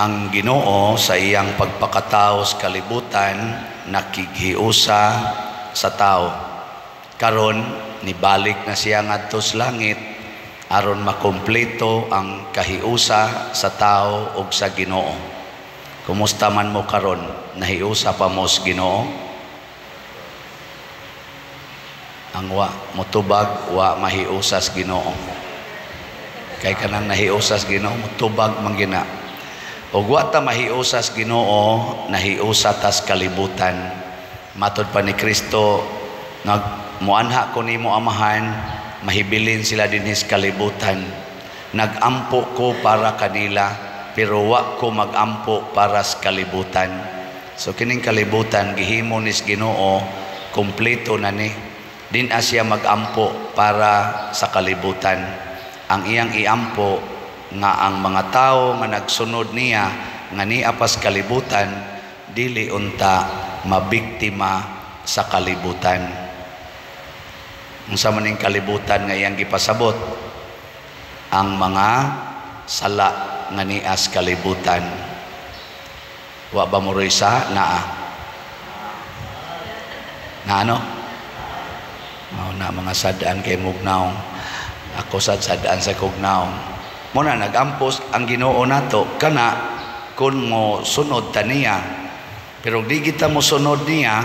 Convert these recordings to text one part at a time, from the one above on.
Ang Ginoo sa iyang pagpakatao sa kalibutan nakighiusa sa tao. Karon nibalik na siya ngadto sa langit aron makumpleto ang kahiusa sa tao ug sa Ginoo. Kumusta man mo karon? Nahiusa pa mo sa Ginoo? Ang wa motubag, wa mahiusa sa Ginoo. Kay kanang nahiusa sa Ginoo, motubag man gina. Ug wa ta mahiusa sa Ginoo, nahiusa tas kalibutan. Matod pa ni Kristo, nag muanha ko nimo, Amahan, mahibilin sila dinhi sa kalibutan. Nagampo ko para kanila, pero wa ko magampo para sa kalibutan. So kining kalibutan gihimo ni Ginoo, kompleto na ni. Din siya magampo para sa kalibutan. Ang iyang iampo nga ang mga tao nga nagsunod niya nga niya pas kalibutan, dili unta mabiktima sa kalibutan. Unsa man ning kalibutan nga iyang gipasabot? Ang mga sala nga nias kalibutan. Wa ba mo sa naa? Na ano? Mao na mga sadaan kay mugnaw. Ako sad, sadaan sa kugnaw. Mo na nagampos ang Ginoo nato kana kung mo sunod ta niya. Pero di kita mo sunod niya,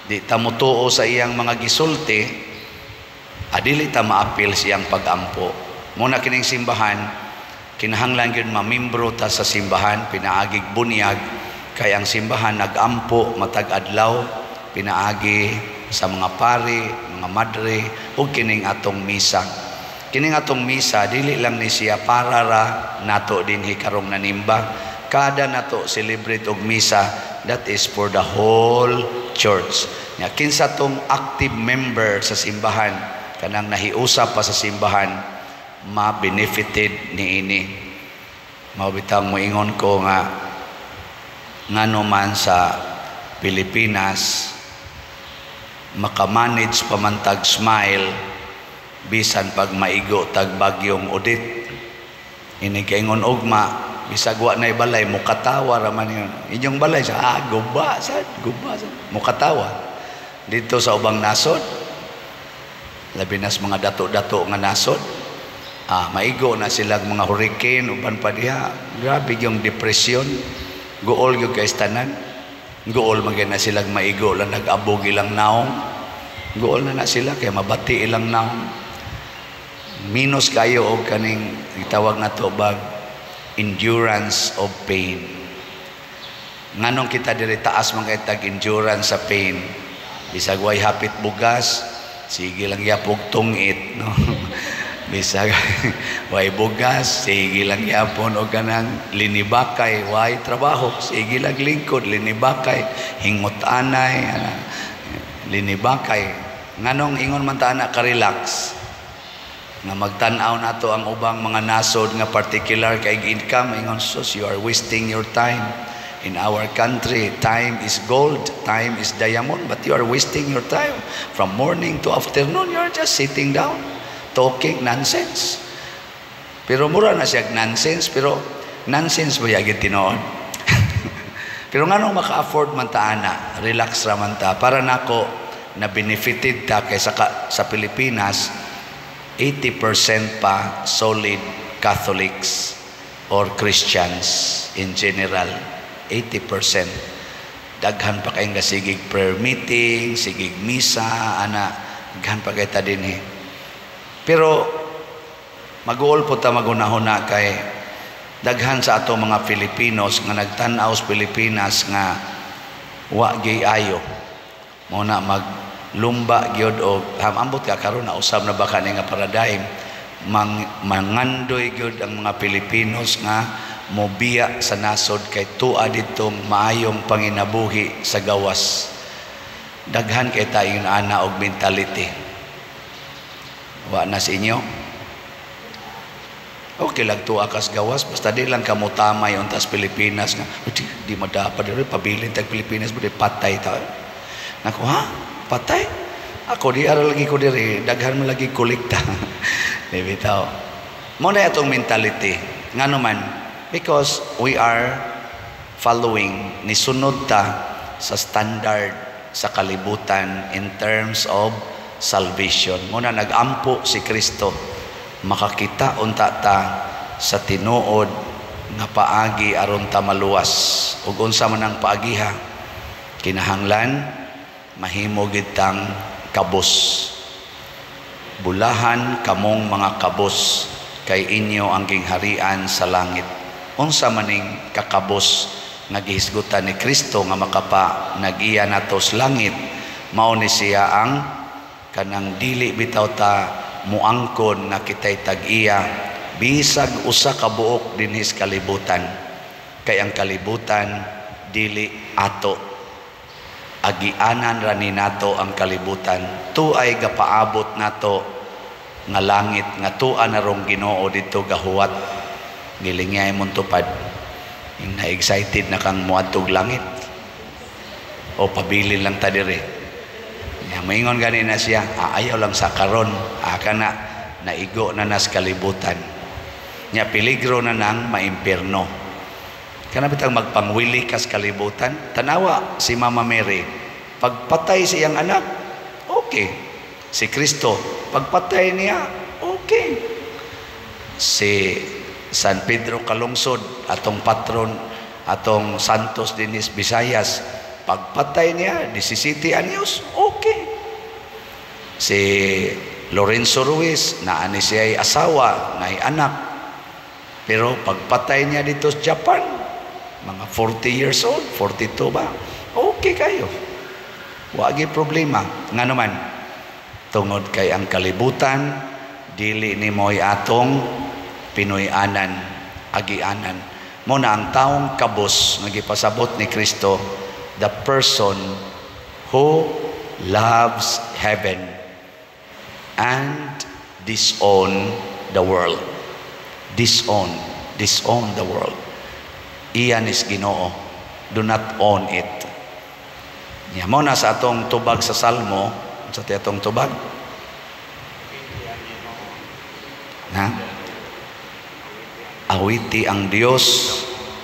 di ta mo tuo sa iyang mga gisulti, adili ta maapil siyang pagampo. Mo na kining simbahan, kinahanglan gyud mamimbro ta sa simbahan pinaagig bunyag, kay ang simbahan nagampo matag adlaw pinaagi sa mga pari, mga madre ug kining atong misa. Kining atong misa dili lang ni siya para ra nato dinhi karong nanimba. Kada nato celebrate og misa, that is for the whole church. Nya kinsa tong active member sa simbahan, kanang nahiusa pa sa simbahan, ma-benefited niini. Mao bitang moingon ko nga ngano man sa Pilipinas makamanage pa man tag smile bisan pag maigo tag bagyong Odette. Ini kaingon ugma, bisag wa nay balay, mukatawa ra man yun. Inyong balay sa guba sad, guba sad, mukatawa. Dito sa ubang nasod, labi nas mga dato-dato nga nasod, maigo na silang mga hurricane uban pa diha, grabe yung depression, guol gyud kay tanan. Guol man na silang maigo lang nag-abog ilang naong. Guol na na sila kay mabati ilang naong. Minus kayo og kaning gitawag na to bag endurance of pain. Nganong kita diri taas man kay tag endurance sa pain. Bisag way hapit bugas, sige lang yapog tungit, no. Bisag way bugas, sige lang yapon og kanang linibakay, way trabaho, sige lang lingkod linibakay, hingot anay, ana, linibakay. Nganong ingon man ta ana ka-relax? Nga magtan-aw nato ang ubang mga nasod nga particular kay income, ingon, "Sus, you are wasting your time. In our country, time is gold, time is diamond, but you are wasting your time. From morning to afternoon, you are just sitting down, talking nonsense." Pero mura na siya nonsense, pero nonsense ba yagid tinuod? Pero nganong maka-afford man ta ana, relax ra man ta. Para nako na benefited ta kay sa Pilipinas 80% pa solid Catholics or Christians in general. 80%. Daghan pa kayong sigig prayer meeting, sigig misa, ana, daghan pa kay ta dinhi. Pero maguol po ta magunahuna kay daghan sa ato mga Filipinos nga nagtan-aw sa Pilipinas nga wa gyud ayo. Mo na maglumba gyud og ambot ka karon na usab na ba kani nga paradigm, mangandoy gyud ang mga Pilipinos nga mobiya sa nasod kay tua ditong maayong panginabuhi sa gawas. Daghan kay tayo ana og mentality. Wa na sa inyo? Okay lang tuwa kas gawas, basta di lang kamo tamay untas Pilipinas nga, di madapa diri, pabilin tag Pilipinas, di patay ta. Nako ha? Patay? Ako di ara lagi ko diri, daghan man lagi kolekta. Di bitaw. Mo na atong mentality. Ngano man, Because we are following, nisunod ta sa standard sa kalibutan in terms of salvation. Muna nagampo si Kristo, makakita unta ta sa tinuod nga paagi aron ta maluwas. Ug unsa man ang paagiha? Kinahanglan mahimo gid tang kabos. Bulahan kamong mga kabos, kay inyo ang gingharian sa langit. Unsa maning kakabos nga gihisgutan ni Kristo nga makapa nag-iya nato sa langit? Mao ni siya ang kanang dili bitaw ta muangkon nga kitay tag-iya bisag usa ka buok dinhi sa kalibutan, kay ang kalibutan dili ato, agianan ra ni nato ang kalibutan. Tuay gapaabot nato nga langit nga tua na rong Ginoo didto gahuwat. Gilingay mong tupad yung na-excited na kang muadtog langit o pabilin lang ta diri. Ya, maingon gani na siya, ah, ayaw lang sa karon, ah, kana naigo na nas kalibutan nya, peligro na nang maimpierno. Kana bitang magpangwili kas kalibutan. Tanawa si Mama Mary, pagpatay sa iyang anak, okay. Si Kristo, pagpatay niya, okay. Si San Pedro Calungsod, atong patron, atong Santos dinhi sa Visayas, pagpatay niya, 17 anyos, okay. Si Lorenzo Ruiz, naa ni siya ay asawa, na anak. Pero pagpatay niya dito sa Japan, mga 40 years old, 42 ba? Okay kayo. Wagi problema. Nga naman, tungod kay ang kalibutan, dili ni mo'y atong Pinoy-anan, agianan. Mo na ang taong kabos nga gipasabot ni Kristo, the person who loves heaven and disown the world. Disown, disown the world. Iyan is Ginoo. Do not own it. Ya, mo na sa atong tubag sa Salmo, sa atong tubag. Na? Awiti ang Dios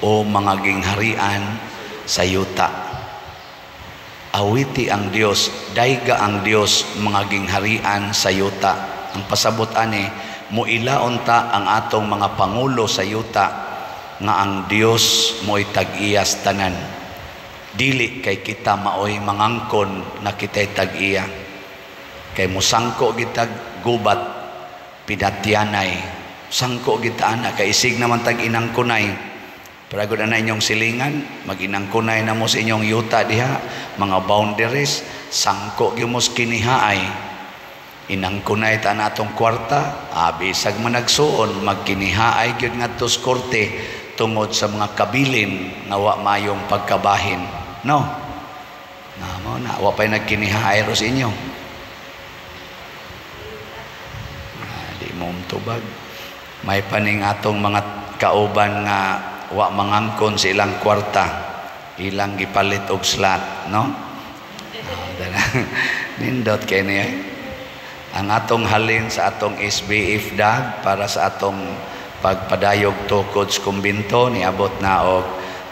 o mga gingharian sa yuta. Awiti ang Dios, dayga ang Dios, mga gingharian sa yuta. Ang pasabot ani, muilaon ta ang atong mga pangulo sa yuta nga ang Dios mo'y tag-iyas tanan. Dili kay kita maoy mangangkon nga kita'y tag-iya. Kay musangko gitag gubat pinatyanay. Sangko gita ana kay isig naman tag inangkunay. Pero na inyong silingan, mag-inangkunay na mo sa inyong yuta diha, mga boundaries, sangko gyud mo kinihaay. Inangkunay ta na atong kwarta, bisag managsuon, magkinihaay gyud ngadto sa korte tungod sa mga kabilin nga wa mayong pagkabahin. No? Na mo na wa pay nagkinihaay ro sa inyo. Ah, di mo tubag. May paning atong mga kauban nga wa mangangkon sa ilang kwarta, ilang gipalit og slot, no? Ah, nindot kay niya. Ang atong halin sa atong SBF DAG para sa atong pagpadayog tukod sa kumbinto niabot na og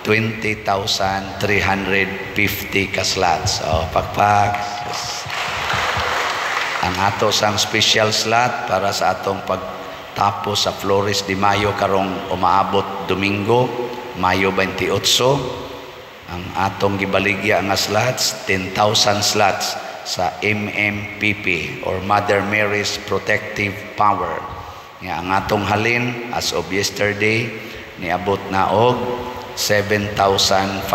20,350 ka slots. Oh, pakpak. Yes. Ang ato sang special slot para sa atong pagtapos sa Flores de Mayo karong umaabot Domingo, Mayo 28, ang atong gibaligya nga slots, 10,000 slots sa MMPP or Mother Mary's Protective Power. Nga ang atong halin as of yesterday niabot na og 7,545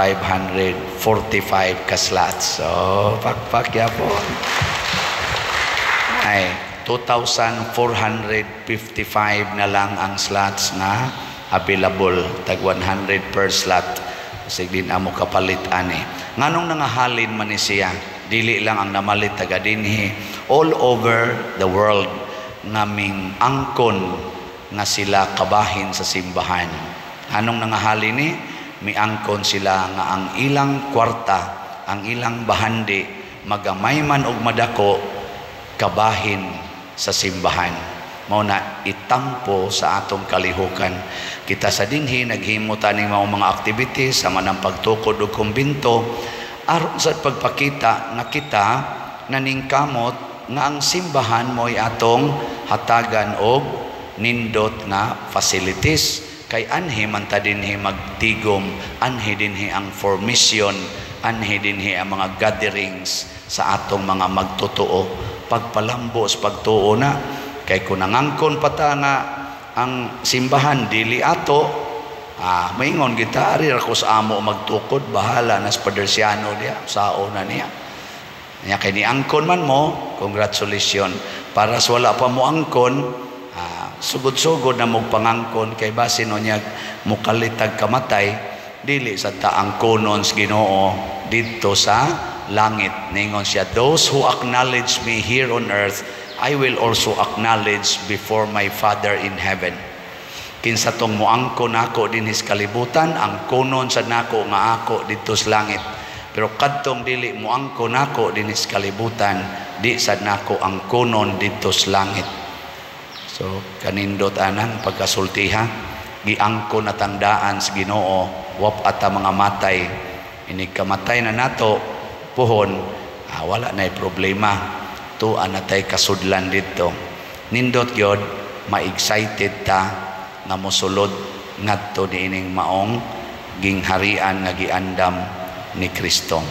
ka slots. So, pakpak ya po. Ay, 2,455 na lang ang slots na available, tag 100 per slot. Sige din amo kapalit ani. Nganong nangahalin man ni siya, dili lang ang namalit taga dinhi, all over the world ngaming angkon nga sila kabahin sa simbahan. Anong nangahalin ni? Miangkon sila nga ang ilang kwarta, ang ilang bahandi, magamay man og madako, kabahin sa simbahan. Mao na itago tampo sa atong kalihukan. Kita sa dinhi naghimo ta ning mga activities sama ng pagtukod og kumbinto aron sa pagpakita nga kita naningkamot nga ang simbahan mo'y atong hatagan og nindot nga facilities, kay anhi man ta dinhi magtigom, anhi dinhi ang formation, anhi dinhi ang mga gatherings sa atong mga magtotoo, pagpalambo sa pagtuo na. Kay kung nangangkon pa ta nga ang simbahan dili ato, maingon kita, "Ari ra ko sa amo magtukod, bahala na sa Padersiano diya, sao na niya." Nya kay niangkon man mo, congratulations. Para sa wala pa mo angkon, sugod-sugod na mo pangangkon, kay basin unyag mukalitag kamatay, dili sa ta angkonon sa Ginoo didto sa langit. Ningon siya, "Those who acknowledge me here on earth, I will also acknowledge before my Father in heaven." Kinsa tong moangkon nako dinhi sa kalibutan, angkonon sa nako nga ako didto sa langit. Pero kadtong dili moangkon nako dinhi sa kalibutan, di sad nako angkonon didto sa langit. So kanindot anang pagkasultiha, giangkon na tandaan sa Ginoo, wap ata mga matay. Inig kamatay na nato puhon, wala na problema. Tuan na tay kasudlan dito. Nindot gyud ma-excited ta nga mosulod ngadto niining maong gingharian nga giandam ni Kristo.